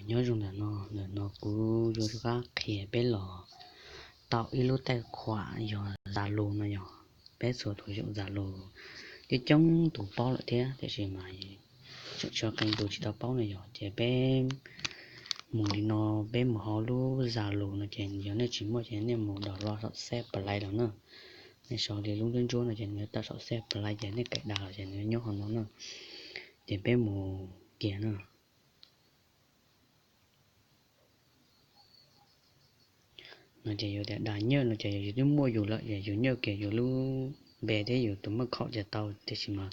Nyob zoo ntawm no, ntawm no kuv yuav rov qab qhia peb los tau ib lub taij khuam yog Zalo no yog. Peb txhua tus yoom Zalo, coob coob tus paub lawm thiab, tiam sis mas tseem tshuav qee tus tsis tau paub no yog. Ces peb mus li no, peb mus hauv lub Zalo no ces yog nej tsis muaj ces nej mus download saum xab plais los na. Nej sau li lub ntsuab ntsuab no ces nws tawm saum xab plais ces nej kais dag los ces nws nyob hauv no na. Ces peb mus kiag na. No ces yus tias dag nyaj no ces yus twb muaj yus lawm, yus nyaj kiag yus lub npe thiab yus tus maj khaum ces tau, tiam sis mas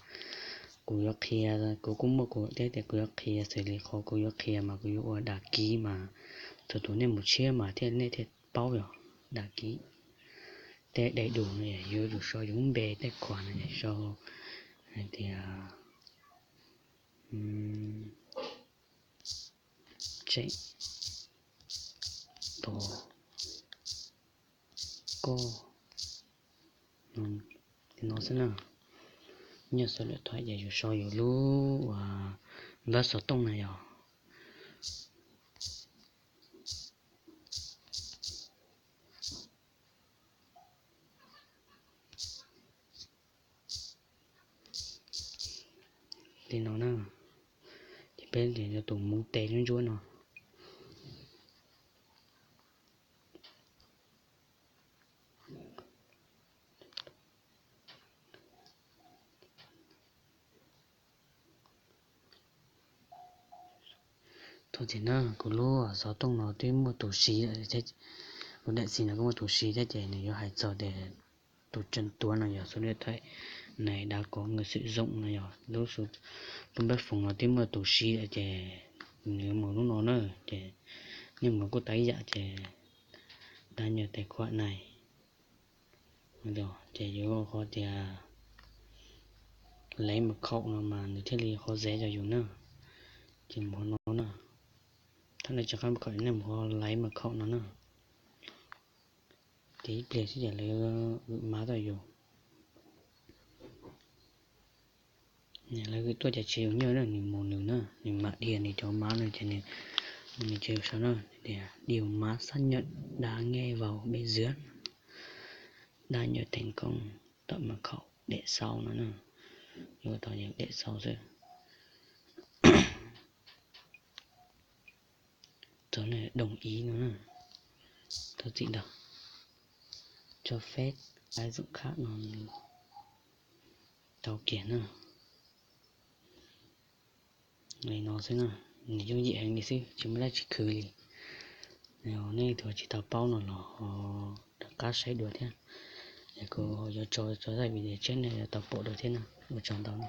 kuv yuav qhia, kuv kuj muaj kuv thiab tias kuv yuav qhia xws li qhov kuv yuav qhia mas kuv yuav ua dag kiv mas txhua tus nej mus tshiab mas thiaj nej thiaj paub yog dag kiv. Tej dai du no yuav yus sau yus lub npe taij khuam no sau hais tias tseem tos koj no xwb na. Nyaj xov lwm thuam ces yus sau yus lub npawb xov tooj na yog. Li no na, ces peb yuav tus muv tes ntsuab ntsuab no. Thov txim na, kuv lub xov tooj no twb muaj tus siv, kuv daim xis no kuj muaj tus siv thiab ces nws yuav hais txog tias tus tseem tuav no yog xu li thaim nais dav kov nws xwm zoo no yog lub, lub npawb foos no twb muaj tus siv lawm ces nws mus lub no na ces nej mus kuj tau ib yam ces dag nyaj tais khuam nais. Ces yuav qhov tias laiv mật khẩu no mas nws thiaj li qhov zev rau yus na. Ces mus no na, thaum nej tsis qab mật khẩu nej mus qhov laiv mật khẩu no na. Ces ib pliag xwb ces lawv vwm mab tuaj yus. Lawv vwm tuaj ces tsis yus nyaj na, nws mus nws na, nws mam dhia nws cov mab no ces nws ces yus sau na, điều mã xác nhận đã nghe vào bên dưới. Đã nhận thành công, tạo mật khẩu để sau no na. Yuav tau để sau xwb. Txog đồng ý no na, thov txim ntau, cho phép áp dụng khác no, tau kiag na. Li no xwb na, nws yooj yim heev li xwb, tsis muaj dab tsi khwv li. Nej tus tsis tau paub no los ho rov qab saib dua thiab. Es kuv yuav tso tso zaj video tshiab nej yuav tau pom dua thiab na. Ua tsaug ntau na.